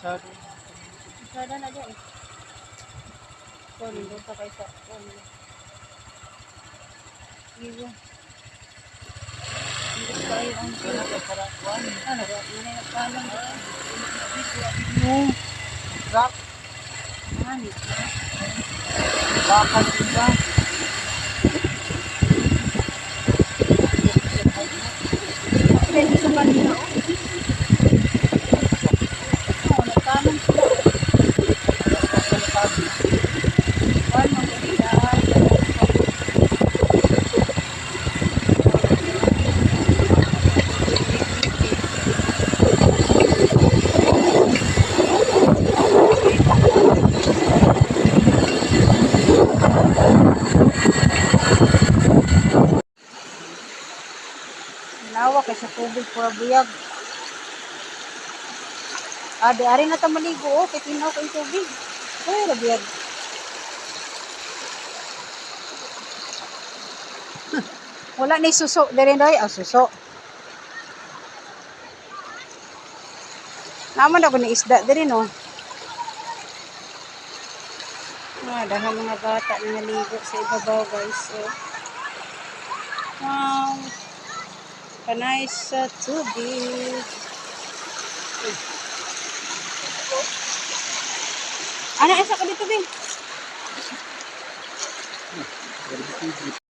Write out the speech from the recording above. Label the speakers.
Speaker 1: Kalsada.
Speaker 2: Sada na dyan eh. So, nindot kay sa ano. Iwo. Hindi kayo ang
Speaker 1: Wala ka para kuan.
Speaker 2: ano ba? Ano na
Speaker 1: No. Truck.
Speaker 2: Ano?
Speaker 1: Bakal sila.
Speaker 2: Pwede sa kanila oh. Oh, nagtanong sila. One, maganda. Nawa kay sa tubig pura buyag. Ah, di ari na ta maligo oh, kay tinaw kay tubig. Ay, ra buyag. Wala ni suso diri day, ah suso. Naman ako ni isda diri no. Ah, dahil mga bata na naligo sa ibabaw, guys. So, wow. Panay sa tubig. Ano, isa ka dito, Bin?